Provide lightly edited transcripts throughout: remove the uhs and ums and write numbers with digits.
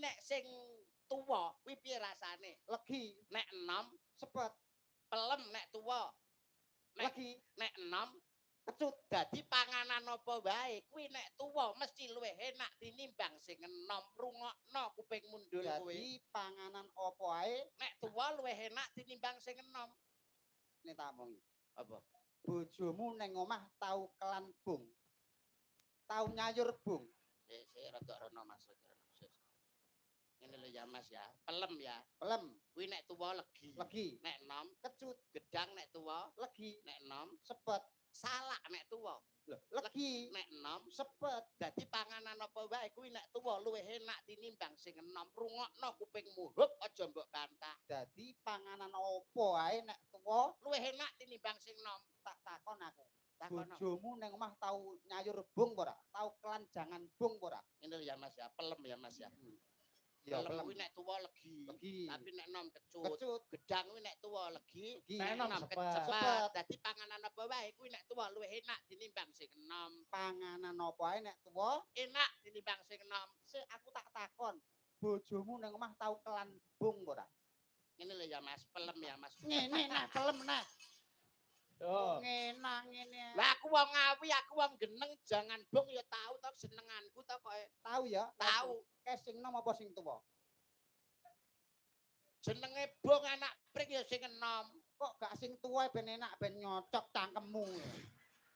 nek sing tuwa kuwi piye rasane? Legi. Nek enom sepet. Pelem nek tuwa. Legi. Nek enom kecut. Dadi panganan apa wae kuwi nek tuwa mesti luwih enak tinimbang sing enom. Rungokno kuping mundul kowe. Dadi panganan apa wae nek tuwa luwih enak tinimbang sing enom. Nek tak omongi. Apa? Bojomu neng omah tau kelan bung. Tau nyayur bung. Sik, sik rada rono Mas, rada rono. Sik. Ngene lho ya Mas ya, pelem ya. Pelem. Kuwi nek tuwa legi. Legi. Nek enom kecut. Gedang nek tuwa legi. Nek enom sepet. Salak nek tuwa lho legi. Nek enom sepet. Dadi panganan apa wae kuwi nek tuwa luwih enak tinimbang sing enom. Rungokno kupingmu, hup aja mbok bantah. Dadi panganan apa wae nek tuwa luwih enak tinimbang sing enom. Tak takon aku. Takono. Bojomu neng omah tau nyayur bung apa ora? Tau kelan jangan bung apa ora? Ngene lho ya Mas ya, pelem ya Mas ya. Ya, pelem pelem. kuwi nek tuwa legi. Legi. Tapi nek enom kecut. Kecut. Gedang kuwi nek tuwa legi. Legi. Nek enom Enom sepet. kecepet. Sepet. Dadi panganan apa wae kuwi nek tuwa luwih enak tinimbang sing enom. Panganan apa wae nek tuwa enak tinimbang sing enom. Sik aku tak takon. Bojomu neng omah tau kelan bung apa ora? Ngene lho ya Mas, pelem ya Mas. Ngene nah pelem nah. Yo. Ngene ngene. Lah aku wong Ngawi, aku wong Geneng, jangan bung ya tau to senenganku to koe. Tau ya? Tau. Kae sing enom apa sing tuwa? Jenenge bung anak pring ya sing enom. Kok gak sing tuwa ben enak ben nyocok cangkemmu.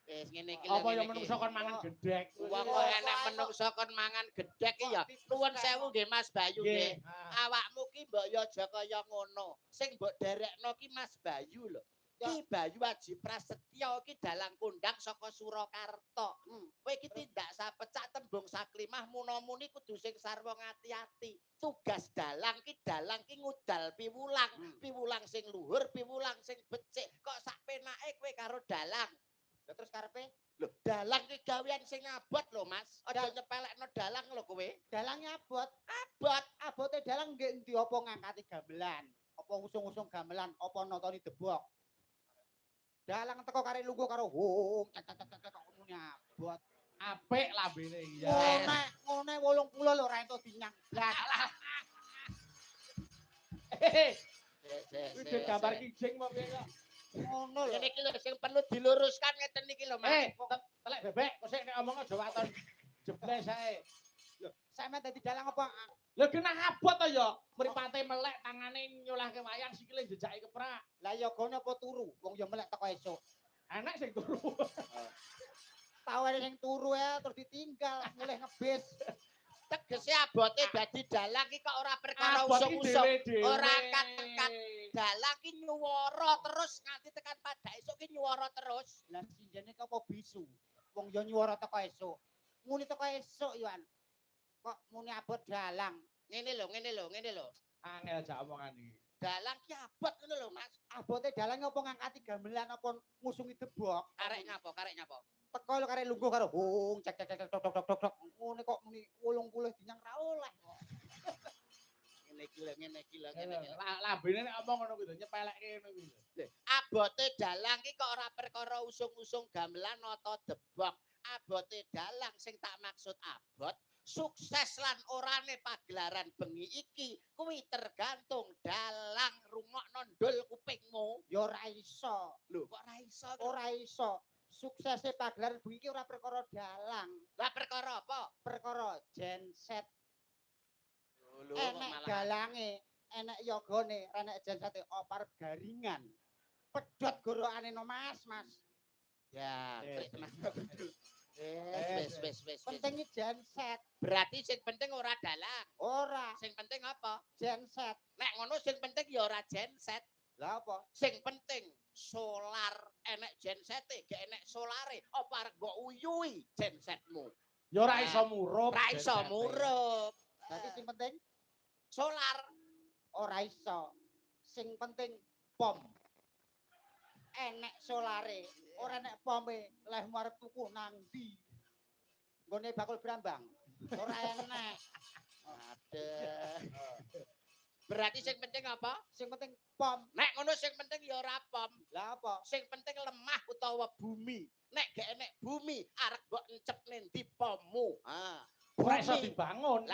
Wis ngene iki lho. Apa ya ngene iki. menungso kon mangan gedhek. Wong kok enek menungso kon mangan gedhek iki ya. Nuwun sewu nggih Mas Bayu nggih. Awakmu ki mbok ya aja kaya ngono. Sing mbok derekno ki Mas Bayu lho. Ki Bayu Aji Prasetyo ki dalang kondang saka Surakarta. Kowe iki tindak sapecak tembung saklimah muna-muni kudu sing sarwa ngati-ati. Tugas dalang ki ngudal piwulang, piwulang sing luhur, piwulang sing becik. Kok sak penake kowe karo dalang? Lah terus karepe? Lho, dalang ki gawean sing abot lho, Mas. Aja nyepelekno dalang lho kowe. Dalange abot. Abot. Abote dalang nggih endi apa ngangkati gamelan, apa usung-usung gamelan, apa notoni debok. Dalang teko kare lungguh karo hong cek cek cek kok muni abot. Apik lambene iki ya. Ngene 80 lho ora entuk dinyang blas. Kuwi duwe gambar kijing apa piye kok? Ngono lho. Ngene iki lho sing perlu diluruskan ngeten iki lho, Mas. Telek bebek kok sik nek omong aja waton jebles ae. Lho, sampeyan dadi dalang apa? Lho genah abot to ya, mripate melek tangane nyulahke wayang sikile jejake keprak. Lah yogane apa turu? Wong ya melek teko esuk. Enek sing turu. Tau ana sing turu ae terus ditinggal mulih ngebis. Tegese abote dadi dalang iki kok ora perkara Abot iki usung-usung. dhewe-dhewe. Ora kat-kat. Dalang ki nyuwara terus nganti tekan pada esuk ki nyuwara terus. Lah sinjene ki apa bisu? Wong ya nyuwara teko esuk. Muni teko esuk yo an. Kok muni abot dalang. Ngene lho, ngene lho, ngene lho. Angel jak omongan iki. Dalang ki abot ngono lho, Mas. Abote dalang apa ngangkati gamelan apa ngusungi debok? Karek nyapa, karek nyapa? Teko lho karek lungguh karo hong cek cek cek tok tok tok tok. Ngene kok muni 80 dinyang ra oleh kok. Ngene iki lho, ngene iki lho, ngene iki lho. Lambene nek omong ngono kuwi lho nyepelekke ngono kuwi lho. Abote dalang ki kok ora perkara usung-usung gamelan nata debok. Abote dalang sing tak maksud abot sukses lan orane pagelaran bengi iki kuwi tergantung dalang. Rungokno ndul kupingmu. Ya ora iso. Lho kok ora iso? Ora iso. Suksese pagelaran bengi iki ora perkara dalang. Lah perkara apa? Perkara genset. Lho Enek dalange, enek yogane, enek gensete opar garingan. Pedhot gorokane no Mas, Mas. Ya, tenan. Wis wis wis. Penting genset. Berarti sing penting ora dalang. Ora. Sing penting apa? Genset. Nek ngono sing penting ya ora genset. Lah apa? Sing penting solar, enek gensete, gak enek solare, apa arep mbok uyuhi gensetmu? Ya ora iso murup. Ora iso murup. Berarti sing penting solar. Ora iso. Sing penting pom. Enek solare, ora enek pome, lehmu arep tuku nang ndi? Nggone bakul brambang. Ora enek. Aduh. Berarti sing penting apa? Sing penting pom. Nek ngono sing penting ya ora pom. Lah apa? Sing penting lemah utawa bumi. Nek gak enek bumi, arep mbok encep ning ndi pommu? Ah. Ora iso dibangun.